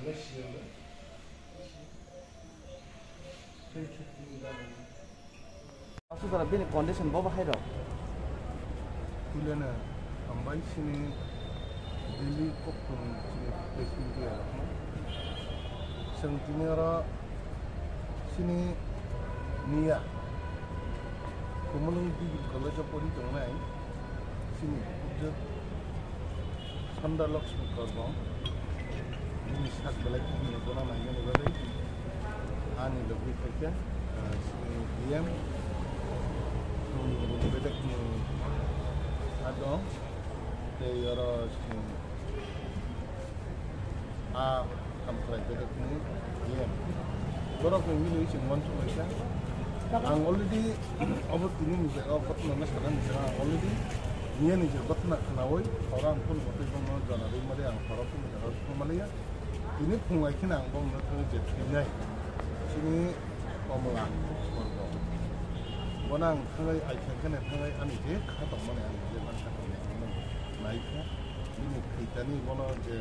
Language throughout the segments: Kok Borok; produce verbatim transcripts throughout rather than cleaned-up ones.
Aswk jora bini condition bo bahai rok. Puilano hambai sini daily kokthum sini patient ya rokno. Chwng tini oro sini niya Kumulwng Degree College o pori tongnai sini Pujot Sanda Lakshmi Korbom, bini sak belai khe hwnwi bono nainani bagwi ani logi phaikha, ah, sini D M, Bedekni adong, tei oro sini a hamkrai bedekni D M. Borokni milwi chwng uansuk laikha. Ang already obo tini ni jaga o ghotna na sana ni jaga ang already niyani je ghotna khnaui oro ang phone hotoi bono jana rwi mali ang oro phone jaga o thangmaliya. Tini phung ai kheno ang bono thangwi je thwinai. Chini Komla Borgo. Bono ang thangwi ai khe kheno thangwi ani je kha tongmani ang je mansa tongmani nai kha. Bini thwitani bono je,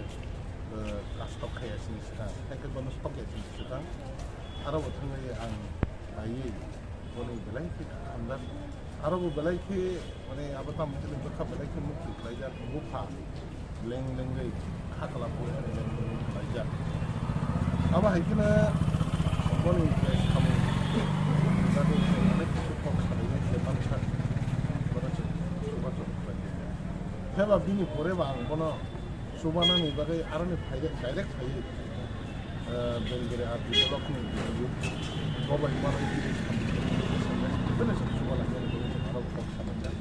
eh, kastok khaya sini swkang. Hai khe bono stok ya sini swkang. Aro bo thangwi ang naiwi boni belai khe kha khamjak. Aro bo belai khe, mane, abo tamo hwnwi bwkha belai khe mukti khlaijak, bupha leng lengwi kha kwlap bo leng lengwi khlaijak. Abo hai kheno boni je samung, bagwi je onek khe kok salai je mansa, bono chwng chubachu khlai khe. Phiya ba bini pore ba ang bono chubanani bagwi aroni phai-, direct phaiwi, eh, Belgiri R D block ni video bobai manwi video samani, bini se chuba lainani bagwi chwng aro kok salaijak.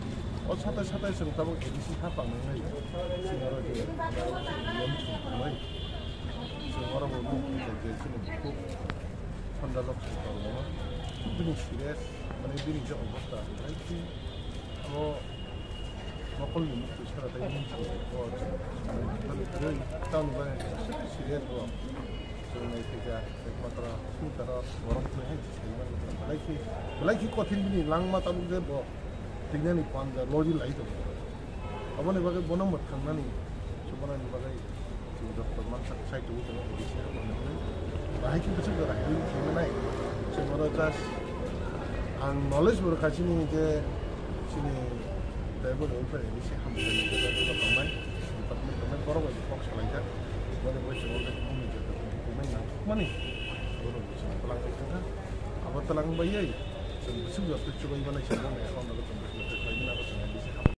O satai satai chwng tabuk A D C ha tangwi chwng aro je M chwng tangwi chwng oro bo nukjak je chini bukhuk Sanda Lokshmi Kormo bini serious, mane bini je obostha belai khe abo Mokolni mukti sara tei mukti o chwng tamo bai serious bo chwng nai thika ekmatro sintaro borok twi hai se sai mani belai khe belai khe kothin bini langma tabuk je bo twinani panja lori lai tongo. Aboni bagwi bono mwthangnani chubanani bagwi chwng doctor mansak sai tongwi tongo A D C haphangni bagwi. Bahai khe bwswk jora healing khainai chwng oro just ang knowledge bo rwkha chini je chini driver rok bai A D C hamjakmani je driver rok tongnai department tongnai borok bai kok salaijak. Boni bagwi chwng oro khe mungni je rok tongnai nangkukmani borok bai chwng twlang bai thangkha. Abo twlang bai chwng bwswk jora twi chubai manai chwng boni account rogo chwng bwswk jora twi khlai mano abo chwng A D C